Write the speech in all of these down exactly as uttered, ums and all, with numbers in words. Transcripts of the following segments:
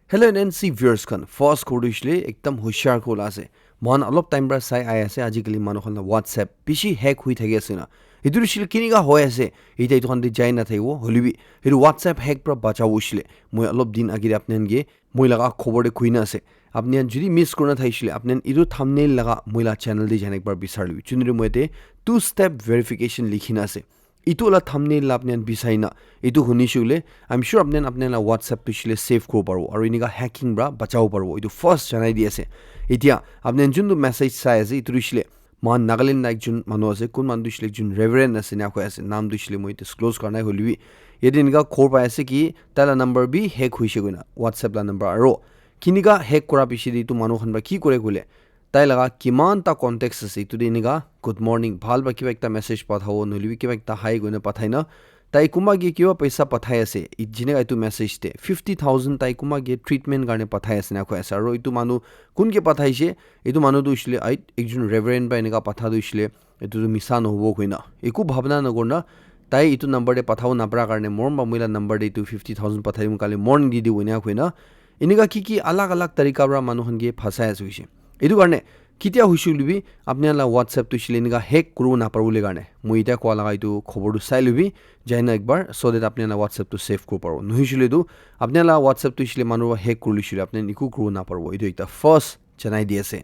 Hello N N C viewers khan, first khobor tu hoishe le ekdam hoshiar kuribole ase. Moikhan olop time para sai ahi ase, ajikali manu khan la WhatsApp bishi hack hoi thaki ase na. Etu tu hoishe le kenika hoi ase, etia etu khan te jai na thakibo, hoile bi etu WhatsApp hack para bachabo hoishe le, moi olop din age te apni khan ke moi laga khobor te koi na ase. Apni khan jodi miss kuri na thakishi le, apni khan etu thumbnail laga moi la channel te jai na ekbar bisari lobi. Chunri moi te two step verification likhi na ase. Etu la thumbnail la apni khan bisai na, etu huni shey koile, I'm sure apni khan apni khan la WhatsApp tu hoishe le save kuribo paribo, aru enika hacking para bachabo paribo. Etu first janai di ase. Etia apni khan juntu message sai ase, etu tu hoishe le moikhan Nagaland la ekjon manu ase, kun manu tu hoishe le ekjon Reverend ase, ena koi ase, naam tu hoishe le moi disclose kura nai, hoile bi yate enika khobor pai ase ki tai la number bi hack hoishe koina, WhatsApp la number. Aru kenika hack kura piche te etu manu khan para ki kore koile, tai laga kiman ta contacts ase, etu te enika, "Good morning," bhal para kiba ekta message pathabo, nohoile bi kiba ekta hi koina pathai na, tai kunba ke kiba paisa pathai ase, i-, jenika etu message te fifty thousand tai kunba ke treatment karne pathai ase, ena koi ase. Aru etu manu kun ke pathaishe, etu manu tu hoishe le, ai, ekjon Reverend para enika patha tu hoishe le, etu tu misa nohobo koina, eku bhabna nakorna, tai etu number te pathabo napara karne, morom para moi la number te etu fifty thousand pathai dim, kali morning di dibo, ena koina, enika ki ki alag alag tarika para manu khan ke phasai ase hoishe. Etu karne ketia hoishe koile bi apni khan la WhatsApp tu hoishe le enika hack kuribo naparibo le karne, moi etia koa laga etu khobor tu sai lobi, jai na ekbar, so that apni khan la WhatsApp tu save kuribo paribo. Nohoishe le tu apni khan la WhatsApp tu hoishe le manu para hack kuri loishe le apni khan eku kuribo naparibo. Etu ekta first janai di ase.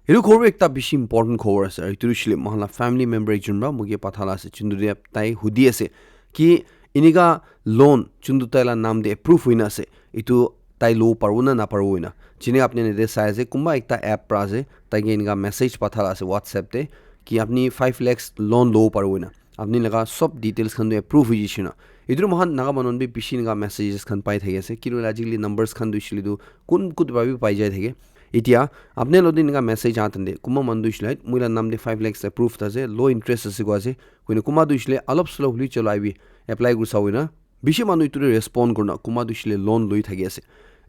Etu khobor ekta bishi important khobor ase, aru etu tu hoishe le moikhan la family member ekjon para moike patha la ase, juntu te tai hudi ase ki enika loan juntu tai la naam te approve hoina ase, etu tai lobo paribo na naparibo hoina. Jene apni khan yate sai ase, kunba ekta app para ase, tai ke enika message patha la ase WhatsApp te ki apni five lakhs loan lobo paribo hoina. Apni laga sob details khan tu approve hoi jaise na. Etu tu moikhan Naga manu khan bi bishi enika messages khan pai thaki ase. Kintu ajikali numbers khan tu hoishe le tu kun kut para bi pai jai thake. Etia apni khan la enika message aha tante, kunba manu tu hoishe le, "Moi la naam te five lakhs approve ase, low interest ase," koi ase. Koina kunba tu hoishe le, "Alop solop hoile chalo, ahibi, apply kuri sabo," koina. Bishi manu etu te respond kurina, kunba tu hoishe le loan loi thaki ase.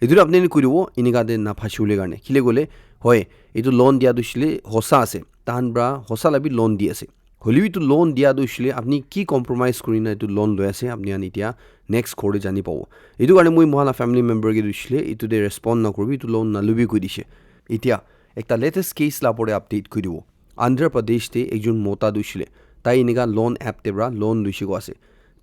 Etu te apni khan koi dibo, enika te naphasibole karne. Kile koile, hoi, etu loan dia tu hoishe le hosa ase. Tahan para hosa la bi loan di ase. Hoile bi etu loan dia tu hoishe le apni ki compromise kurina etu loan loi ase, apni khan etia next khobor te jani pabo. Etu karne moi moikhan la family member ke tu hoishe le etu te respond nakuribi, etu loan nalobi koi dishe. Etia ekta latest case la opor te update koi dibo. Andhra Pradesh te ekjon mota tu hoishe le, tai enika loan app te para loan loishe koi ase.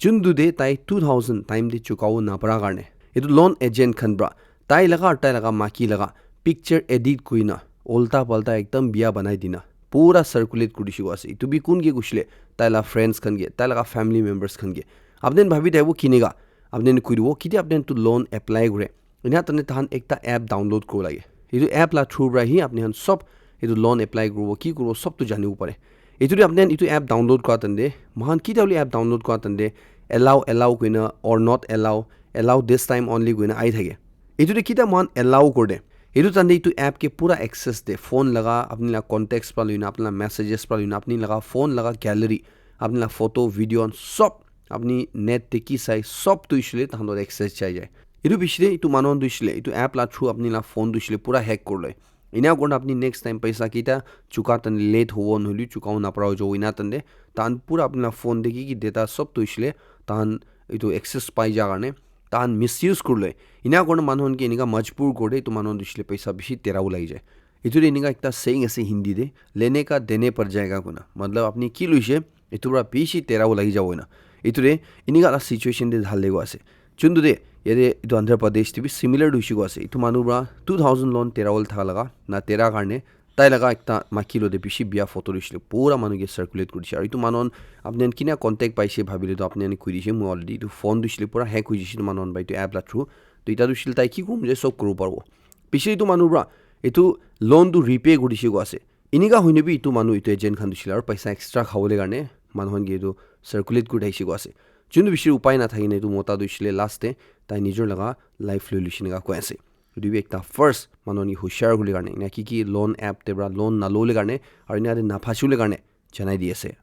Juntu te tai two thousand time te chukabo napara karne, etu loan agent khan para tai laga aru tai laga maki laga picture edit kurina, ulta palta ekdam biya banai dina, pura circulate kuri dishe koi ase. Etu bi kun ke koishe le, tai la friends khan ke, tai laga family members khan ke. Apni khan bhabi thakibo kenika, apni khan koi dibo, ketia apni khan etu loan apply kure, ena tane tahan ekta app download kuribo lage. Etu app la through para hi apni khan sob etu loan apply kuribo, ki kuribo, sob tu janibo pare. Etu te apni khan etu app download kura tante, moikhan ketia hoile app download kura tante, allow, allow koina, or not allow, allow this time only koina ahi thake. Etu te ketia moikhan allow kuri de, etu tante etu app ke pura access de, phone laga, apni la contacts para loina, apni la messages para loina, apni laga phone laga gallery, apni la photo, video khan sob, apni net te ki sai, sob tu hoishe le tahan toh access jai jai. Etu piche te etu manu khan tu hoishe le, etu app la through apni la phone tu hoishe le pura hack kuri loi. Ena kurina apni next time paisa ketia chuka tande late hobo, nohoile chukabo napara hoi jabo, ena tande tahan pura apni la phone te ki ki data sob tu hoishe le tahan etu access pai ja karne tahan misuse kuri loi. Ena kurina manu khan ke enika majbur kuri de, etu manu khan tu hoishe le paisa bishi terabo lagi jai. Etu te enika ekta saying ase Hindi te, "Lene ka dene par jayega," koina. Matlab, apni ki loishe, etu para bishi terabo lagi jabo koina. Etu te enika la situation te dhal lego ase. Chuntu te, yate etu Andhra Pradesh te bi similar tu hoishe koi ase. Etu manu para two thousand loan terabo thaka laga, na tera karne, tai laga ekta maki lo te bishi biya photo loishe le, pura manu ke circulate kuri dishe. Aru etu manu khan apni khan kina contact paishe bhabile tu apni khan koi dishe, moi already etu phone tu hoishe le pura hack hoi jaise etu manu khan para etu app la through. To eta tu hoishe le tai ki kuribo mone jai sob kuribo paribo. Piche etu manu para etu loan tu repay kuri dishe koi ase. Enika hoine bi etu manu etu agent khan tu hoishe le aru paisa extra khabole karne manu khan ke etu circulate kuri thakishe koi ase. Juntu bishi upai nathaki na etu mota tu hoishe le last te tai nijor laga life loi loishe enika koi ase. Etu bi ekta first manu khan ke hoshiar kuribole karne, ena ki ki loan app te para loan nalobole karne, aru ena te naphasibole karne janai di ase.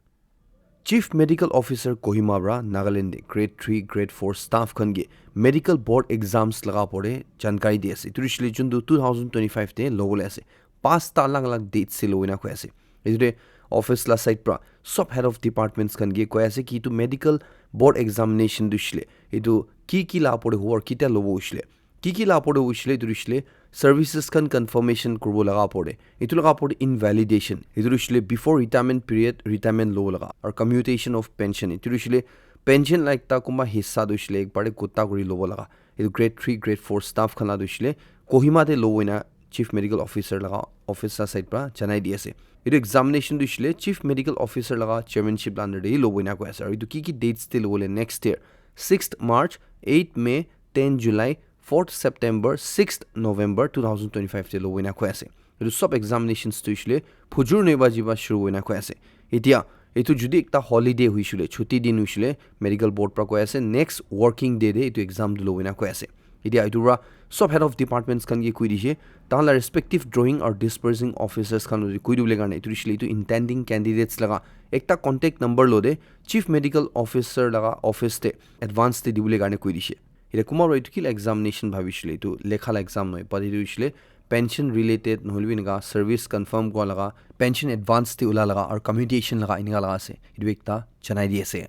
Chief Medical Officer Kohima para Nagaland te grade three, grade four staff khan ke medical board exams laga opor te jankari di ase. Etu hoishe le juntu two thousand twenty-five te lobole ase. Pasta alag alag dates te lobo ena koi ase. Etu te office la side para sob head of departments khan ke koi ase ki etu medical board examination tu hoishe le etu ki ki la opor te hobo aru ketia lobo hoishe le Ki ki la opor te hoishe le, etu hoishe le services khan confirmation kuribo laga opor te. Etu laga opor te invalidation. Etu hoishe le before retirement period, retirement lobo laga. Aru commutation of pension. Etu hoishe le pension la ekta kunba hissa tu hoishe le ek baar te gutta kuri lobo laga. Etu grade three, grade four staff khan la tu hoishe le Kohima te lobo ena Chief Medical Officer laga office la side pra janai di ase. Etu examination tu hoishe le Chief Medical Officer laga chairmanship la under te hi lobo ena koi ase. Aru etu ki ki dates te lobo le next year, sixth March, eighth May, ten July, fourth September, sixth November two thousand twenty-five te lobo ena koi ase. Etu sob examinations tu hoishe le phujur noi baji pra shuru hoina koi ase. Etia etu jodi ekta holiday hoishe le, chuti din hoishe le, medical board pra koi ase next working day te etu exam tu lobo ena koi ase. Etia etu pra sob head of departments khan ke koi dishe, tahan la respective drawing aru disbursing officers khan koi dibole karne etu hoishe le etu intending candidates laga ekta contact number lo te Chief Medical Officer laga office te advance te dibole karne koi dishe. Etia kunba para etu ki la examination bhabishe le, etu lekha la exam nohoi, but etu hoishe le pension related nohole bi enika service confirm kura laga, pension advance te ula laga aru commutation laga enika laga ase. Etu ekta janai di ase.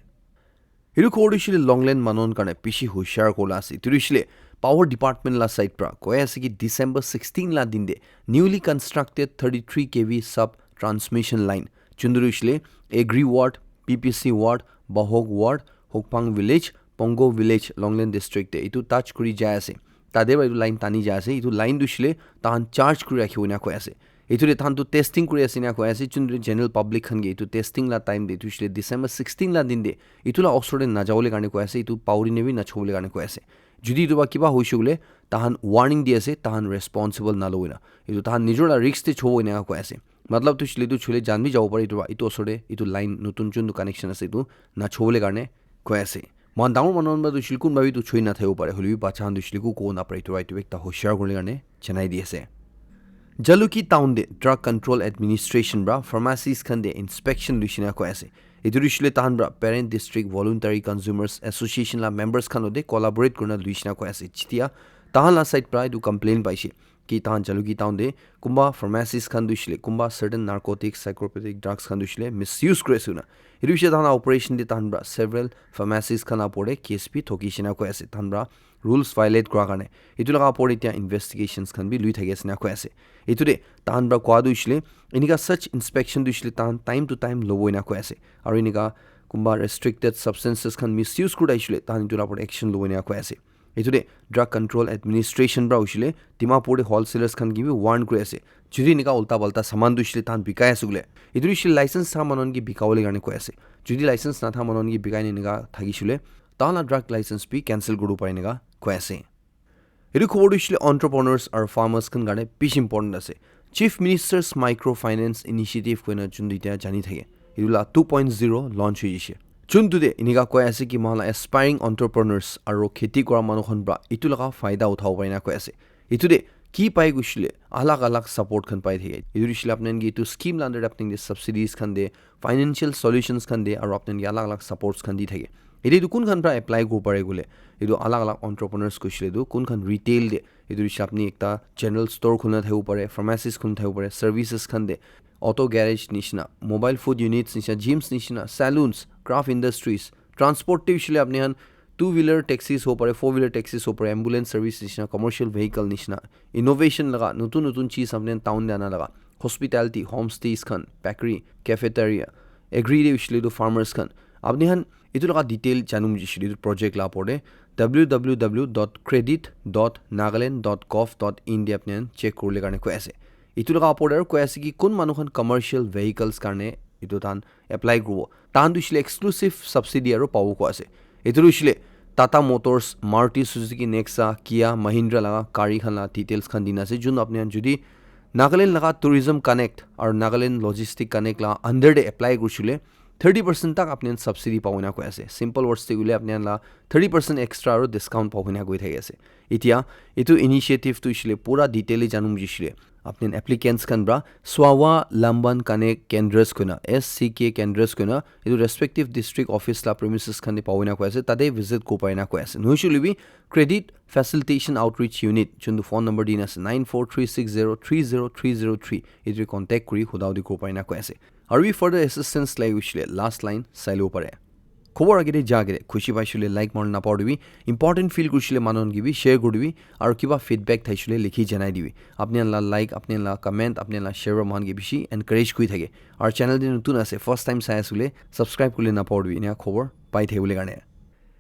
Etu khobor tu hoishe le Longland manu khan karne bishi hushiar kurila ase. Etu hoishe le power department la side pra koi ase ki December sixteen la din te newly constructed thirty-three K V sub transmission line, chunduri hoishe le Agri Ward, P P C Ward, Bahok Ward, Hokpang Village, Pongo Village, Longland District te etu touch kuri jai ase. Tate para etu line tani jai ase. Etu line tu hoishe le tahan charge kuri rakhibo ena koi ase. Etu te tahan tu testing kuri ase ena koi ase. Chunduri general public khan ke etu testing la time te etu hoishe le December sixteen la din te etu la osor te najabole karne koi ase. Etu pauri ne bi nachobole karne koi ase. Jodi etu pra kiba hoishe koile tahan warning di ase, tahan responsible nalobo ena. Etu tahan nijor la risk te chobo ena koi ase. Matlab tu hoishe le etu chule jan bi jabo pare etu pra, etu osor te etu line notun chun tu connection ase etu nachobole karne koi ase. Moikhan dangor manu khan pra tu hoishe le kunba bi tu choi na thabo pare, hoile bi bacha khan tu hoishe le eku kobo na pare, etu pra etu ekta hushiar kuribole karne janai di ase. Jalukie town te Drug Control Administration pra pharmacies khan te inspection luishe na koi ase. Etu hoishe le tahan pra Parent District Voluntary Consumers Association la members khan logote collaborate kurina luishe na koi ase. Jetia tahan la side pra etu complaint paishe ki tahan Jalukie town te kunba pharmacies khan tu hoishe le kunba certain narcotics, psychotropic drugs khan tu hoishe le misuse kuri ase koina. Etu hoishe tahan la operation te tahan pra several pharmacies khan la opor te case bi thokishe na koi ase. Tahan pra rules violate kura karne. Etu laga opor te etia investigations khan bi lui thaki ase na koi ase. Etu te tahan pra koa tu hoishe le enika such inspection tu hoishe le tahan time to time lobo ena koi ase. Aru enika kunba restricted substances khan misuse kuri thakishe le tahan etu la opor te action lobo ena koi ase. Etu te Drug Control Administration pra hoishe le Dimapur te wholesalers khan ke bi warn kuri ase. Jodi enika ulta palta saman tu hoishe le tahan bikai ase koile, etu hoishe le license tha manu khan ke bikabole karne koi ase. Jodi license natha manu khan ke bikai na enika thakishe le, tahan la drug license bi cancel kuribo pare enika koi ase. Etu khobor tu hoishe le entrepreneurs aru farmers khan karne bishi important ase. Chief Minister's Microfinance Initiative koina chun tu etia jani thake, etu la two point zero launch hoishe. Chun tu te enika koi ase ki moikhan la aspiring entrepreneurs aru kheti kura manu khan pra etu laga faida uthabo pare na koi ase. Etu te ki pai koishe le alag alag support khan pai thake. Etu hoishe le apni khan ke etu scheme la under te apni khan ke subsidies khan de, financial solutions khan de, aru apni khan ke alag alag supports khan di thake. Etu etu kun khan pra apply kuribo pare koile, etu alag alag entrepreneurs koishe le etu kun khan retail de, etu hoishe apni ekta general store khulina thakibo pare, pharmacies khulina thakibo pare, services khan de, auto garage nishina, mobile food units nishina, gyms nishina, saloons, craft industries, transport te hoishe le apni khan two wheeler taxis hobo pare, four wheeler taxis hobo pare, ambulance service nishina, commercial vehicle nishina, innovation laga notun notun cheez apni khan town te ana laga, hospitality, homestays khan, bakery, cafeteria, agri te hoishe le etu farmers khan. Apni khan etu laga detail janum jishe le etu project la opor te w w w dot credit dot nagaland dot gov dot in te apni khan check kuribole karne koi ase. Etu laga opor te aru koi ase ki kun manu khan commercial vehicles karne etu tahan apply kuribo. Tahan tu hoishe le exclusive subsidy aru pabo koi ase. Etu tu hoishe le Tata Motors, Maruti Suzuki Nexa, Kia, Mahindra laga gari khan la details khan dina ase. Jun apni khan jodi Nagaland laga Tourism Connect aru Nagaland Logistic Connect la under te apply kurishe le thirty percent tak apni khan subsidy pabo na koi ase. Simple words te koile apni khan la thirty percent extra aru discount pabo na koi thaki ase. Etia etu initiative tu hoishe le pura detail te janum jishe le apni khan applicants khan pra Swawalamban Connect Kendras koina, S C K Kendras koina, etu respective district office la premises khan te pabo na koi ase, tate visit kuribo pare na koi ase. Nohoishe le bi Credit Facilitation Outreach Unit, juntu phone number dina ase, nine four three six zero three zero three zero three, etu contact kuri huda hudi kuribo pare na koi ase. Aru bi further assistance lai hoishe le last line sai lobo pare. Khobor agete ja agete khushi paishe koile like maribole napahoribi. Important feel kurishe koile manu khan ke bi share kuri dibi. Aru kiba feedback thaishe koile likhi janai dibi. Apni khan la like, apni khan la comment, apni khan la share manu khan ke bishi encourage kuri thake. Aru channel te notun ase, first time sai ase koile subscribe kuribole napahoribi. Enika khobor pai thakibole karne.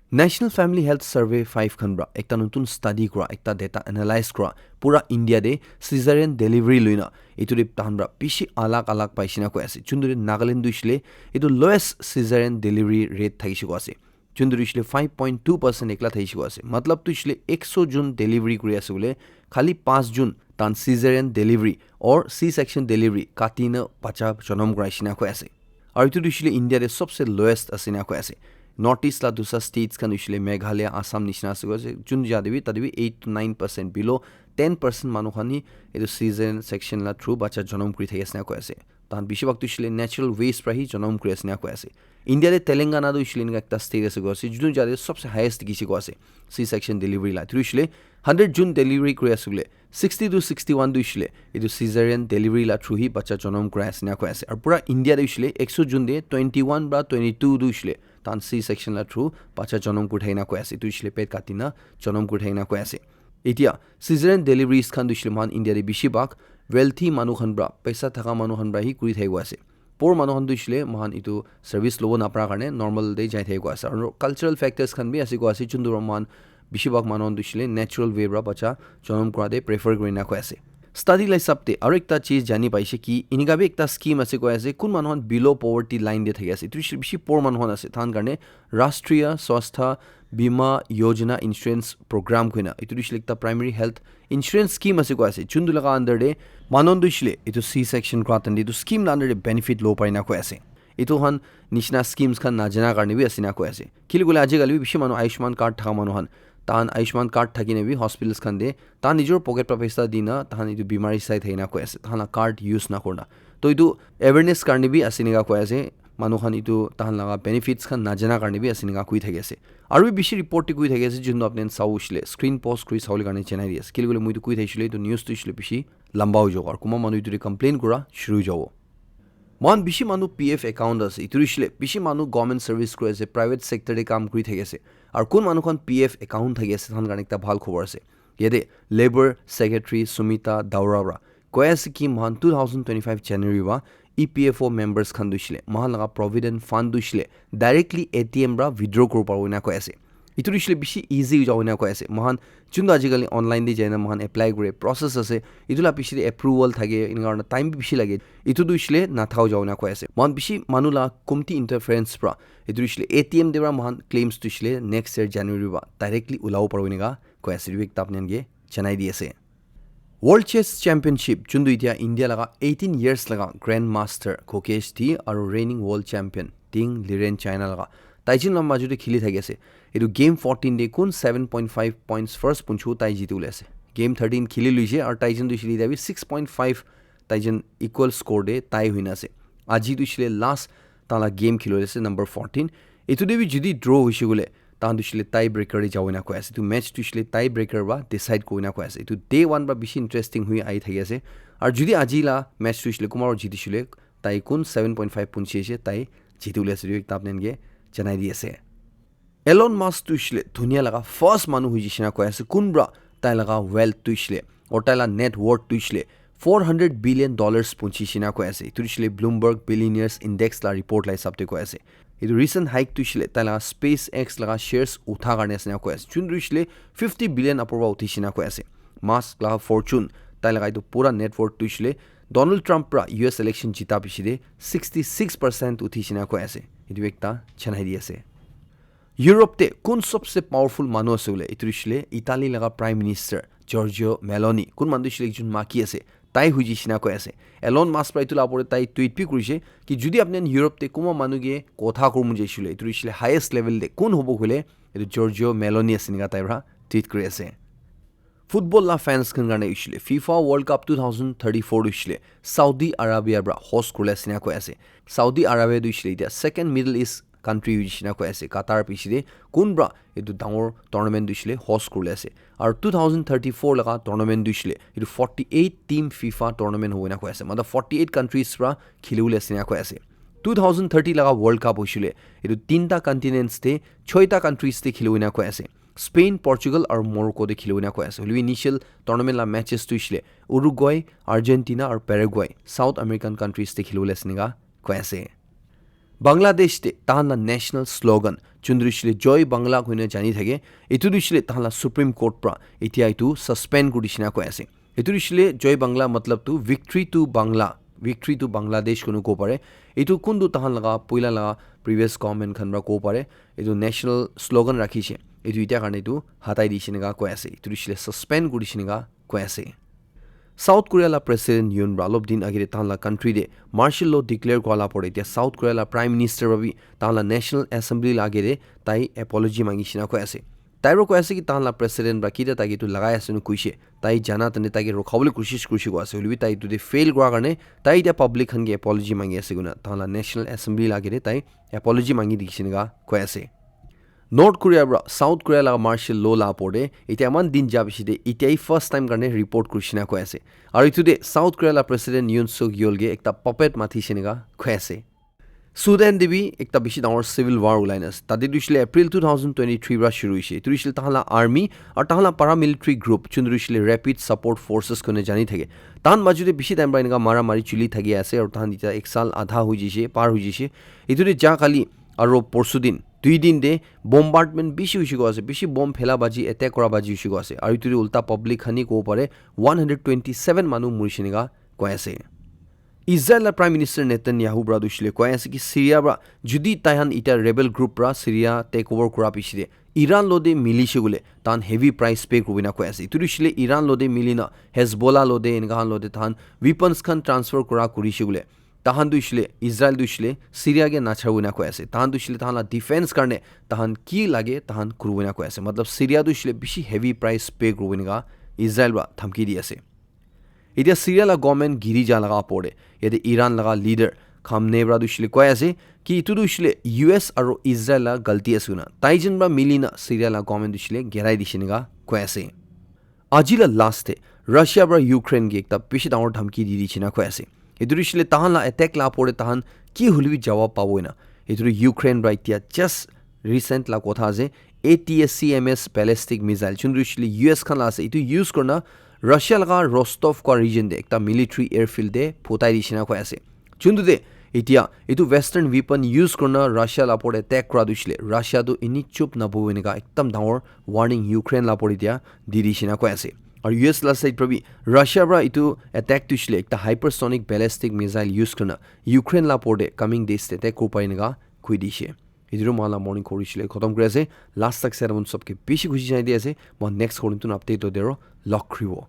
National Family Health Survey five khan pra ekta notun study kura, ekta data analyze kura, pura India te cesarean delivery loina etu te tahan pra bishi alag alag paishe na koi ase. Juntu te Nagaland tu hoishe le etu lowest cesarean delivery rate thakishe koi ase. Juntu te hoishe le five point two percent ekla thakishe koi ase. Matlab tu hoishe le ekso jun delivery kuri ase koile khali panch jun tahan cesarean delivery or C-section delivery kati na bacha jonom kuraishe na koi ase. Aru etu tu hoishe le India te sobse lowest ase na koi ase. North East la dusra states khan hoishe le Meghalaya, Assam nishina ase koi ase. Jun jate bi tate bi eight to nine percent, below ten percent manu khan hi etu cesarean section la through bacha jonom kuri thaki ase na koi ase. Tahan bishi bhag tu hoishe le natural ways pra hi jonom kuri ase na koi ase. India te Telangana tu hoishe le enika ekta state ase koi ase. Jun jate sobse highest dikhishe koi ase C-section delivery la. Etu hoishe le hundred jun delivery kuri ase koile sixty to sixty-one tu hoishe le etu cesarean delivery la through hi bacha jonom kurai ase na koi ase. Aru pura India te hoishe le ekso jun te twenty-one pra twenty-two tu hoishe le tahan C-section la through bacha jonom kuri thaki na koi ase. Etu hoishe le pet kati na jonom kuri thaki na koi ase. Etia cesarean deliveries khan tu hoishe le moikhan India te bishi bhag wealthy manu khan pra, paisa thaka manu khan pra hi kuri thaki koi ase. Poor manu khan tu hoishe le moikhan etu service lobo napara karne normal te jai thaki koi ase. Aru cultural factors khan bi ase koi ase, juntu pra moikhan bishi bhag manu khan tu hoishe le natural way pra bacha jonom kura te prefer kuri na koi ase. Study la hisab te aru ekta cheez jani paishe ki enika bi ekta scheme ase koi ase, kun manu khan below poverty line te thaki ase, etu hoishe le bishi poor manu khan ase, tahan karne Rashtriya Swasthya Bima Yojana Insurance Program koina, etu hoishe le ekta primary health insurance scheme ase koi ase, juntu laga under te manu khan tu hoishe le etu C-section kura time te etu scheme la under te benefit lobo pare na koi ase. Etu khan nishina schemes khan najana karne bi ase na koi ase. Kile koile ajikali bi bishi manu Ayushman card thaka manu khan, tahan Ayushman card thaki na bi hospitals khan te tahan nijor pocket pra paisa di na tahan etu bimari sai thaki na koi ase, tahan la card use nakura na. To etu awareness karne bi ase enika koi ase, manu khan etu tahan laga benefits khan najana karne bi ase enika koi thaki ase. Aru bi bishi report te koi thaki ase, juntu apni khan sabo hoishe le screen pause kuri sabole karne janai di ase. Kile koile moi etu koi thakishe le etu news tu hoishe le bishi lamba hoi jabo aru kunba manu etu te complain kura shuru hoi jabo. Moikhan bishi manu P F account ase, etu hoishe le bishi manu government service kuri ase, private sector te kam kuri thaki ase. Aru kun manu khan P F account thaki ase, tahan karne ekta bhal khobor ase. Yate Labour Secretary Sumita Daura pra koi ase ki moikhan two thousand twenty-five January pra E P F O members khan tu hoishe le moikhan laga provident fund tu hoishe le directly A T M pra withdraw kuribo paribo ena koi ase. Etu tu hoishe le bishi easy hoi jabo ena koi ase. Moikhan juntu ajikali online te jai na moikhan apply kure, process ase, etu la piche te approval thake, enika kurna time bi bishi lage. Etu tu hoishe le nathaka hoi jabo ena koi ase. Moikhan bishi manu la komti interference pra etu tu hoishe le A T M te pra moikhan claims tu hoishe le next year January pra directly ulabo paribo enika koi ase. Etu ekta apni khan ke janai di ase. World Chess Championship, juntu etia India laga eighteen years laga Grand Master Gukesh T aru reigning world champion Ting Liren, China laga, taijun la majot te kheli thaki ase. Etu game fourteen te kun seven point five points first punchu tai jiti bole ase. Game thirteen kheli luise aru taijun tu hoishe le etia bi six point five taijun equal score te tie hoina ase. Aji tu hoishe le last tahan la game kheli bole ase number fourteen. Etu te bi jodi draw hoishe koile tahan tu hoishe le tie breaker te jabo ena koi ase. Etu match tu hoishe le tie breaker pra decide kurina koi ase. Etu day one pra bishi interesting hoi ahi thaki ase. Aru jodi aji la match tu hoishe le kunba pra jiti shile tai kun seven point five punchi ase, tai jiti bole ase, etu ekta apni khan ke janai di ase. Elon Musk tu hoishe le dunia laga first manu hoi jaise na koi ase. Kun pra tai laga wealth tu hoishe le, or tai la net worth tu hoishe le four hundred billion dollars punchi jaise na koi ase. Etu hoishe le Bloomberg Billionaires Index la report la hisab te koi ase. Etu recent hike tu hoishe le tai laga SpaceX laga shares utha karne ase na koi ase. Jun tu hoishe le fifty billion upor pra uthi jaise na koi ase. Musk laga fortune, tai laga etu pura net worth tu hoishe le Donald Trump pra U S election jita piche te sixty six percent uthi jaise na koi ase. Etu ekta janai di ase. Europe te kun sobse powerful manu ase bole, etu hoishe le Italy laga Prime Minister Giorgia Meloni. Kun manu tu hoishe le ekjun maki ase, tai hoi jaise na koi ase. Elon Musk pra etu la opor te tai tweet bi kurise ki jodi apni khan Europe te kunba manu ke kotha kuribo mon jaise le, etu hoishe le highest level te kun hobo koile, etu Giorgia Meloni ase enika tai pra tweet kuri ase. Football la fans khan karne hoishe le FIFA World Cup two thousand thirty-four hoishe le Saudi Arabia pra host kuribole ase na koi ase. Saudi Arabia tu hoishe le etia second Middle East country hoi jaise na koi ase. Qatar piche te kun pra etu dangor tournament tu hoishe le host kuribole ase. Aru two thousand thirty-four laga tournament tu hoishe le etu forty-eight team FIFA tournament hobo ena koi ase. Matlab forty-eight countries pra kheli bole ase ena koi ase. two thousand thirty laga World Cup hoishile, etu tinta continents te choita countries te khilibo ena koi ase. Spain, Portugal aru Morocco te khilibo ena koi ase. Hoilebi initial tournament la matches tu hoishile Uruguay, Argentina aru Paraguay, South American countries te khilibole ase ena koi ase. Bangladesh te tahan la national slogan, chundru hoishile Joy Bangla koina jani thake, etu tu hoishile tahan la Supreme Court pra etia etu suspend kuri dishina koi ase. Etu hoishile Joy Bangla matlab tu victory to Bangla, victory to Bangladesh koina kobo pare. Etu kuntu tahan laga poila laga previous government khan pra kobo pare. Etu national slogan rakhishe. Etu etia karne etu hatai dishina koi ase. Etu hoishile suspend kuri dishina koi ase. South Korea la president Yoon pra alop din agere tahan la country te martial law declare kura la pore etia South Korea la prime minister pra bi tahan la national assembly la agere tai apology mangi shina koi ase. Tai pra koi ase ki tahan la president pra kita tai ke etu lagai ase nu kuishe. Tai jana tane tai ke rokhabole koshish kurishe koi ase. Hoilebi tai etu te fail kura karne tai etia public khan ke apology mangi ase koina tahan la national assembly la agere tai apology mangi dikhi shina koi ase. North Korea pra South Korea laga martial law la opor te etia eman din ja piche te etia hi first time karne report kuri shina koi ase. Aru etu te South Korea la president Yoon Suk Yeol ke ekta puppet mathi shina koi ase. Sudan te bi ekta bishi dangor civil war ulai na ase. Tate tu hoishile April two thousand twenty-three pra shuru hoishe. Etu hoishile tahan la army aru tahan la paramilitary group, chundru hoishile Rapid Support Forces koina jani thake. Tahan maju te bishi time pra enika mara mari chuli thaki ase aru tahan etia ek saal adha hoi jaishe, par hoi jaishe. Etu te ja kali aru porsu din, dui din te bombardment bishi hoishe koi ase, bishi bomb phela baji, attack kura baji hoishe koi ase. Aru etu te ulta public khan hi kobo pare one hundred twenty-seven manu murishe ena koi ase. Israel la Prime Minister Netanyahu pra tu hoishile koi ase ki Syria pra jodi tai khan eta rebel group pra Syria take over kura piche te Iran lo te milishe koile tahan heavy price pay kuribo ena koi ase. Etu tu hoishile Iran lo te mili na Hezbollah lo te enika khan lo te tahan weapons khan transfer kura kurishe koile tahan tu hoishile Israel tu hoishile Syria ke nacharibo ena koi ase. Tahan tu hoishile tahan la defense karne tahan ki lage tahan kuribo ena koi ase. Matlab Syria tu hoishile bishi heavy price pay kuribo ena Israel pra dhamki di ase. Etia Syria la government giri ja laga opor te yate Iran laga leader Khamenei pra tu hoishile koi ase ki etu tu hoishile U S aru Israel la galti ase koina. Tai jen pra mili na Syria la government tu hoishile gerai dishe ena koi ase. Aji la last te Russia pra Ukraine ke ekta bishi dangor dhamki di di shina koi ase. Etu tu hoishile tahan la attack la opor te tahan ki hoilebi jawab pabo ena. Etu tu Ukraine pra etia just recent la kotha ase, A T A C M S ballistic missile, chundru hoishile U S khan la ase, etu use kurina Russia laga Rostov koi region te ekta military airfield te phutai dishe ena koi ase. Chundru te etia etu western weapon use kurina Russia la opor te attack kura tu hoishile Russia tu eni chup nabobo ena ekdam dangor warning Ukraine la opor te etia di dishe ena koi ase. Aru U S la side pra bi Russia pra etu attack tu hoishile ekta hypersonic ballistic missile use kurina Ukraine la opor te coming days te attack kuribo pare ena koi dishe. Etu tu moi la morning khobor hoishile khotom kuri ase. Last tak sai mon sob ke bishi khushi janai di ase. Moi next khobor notun update lo dero log khribo.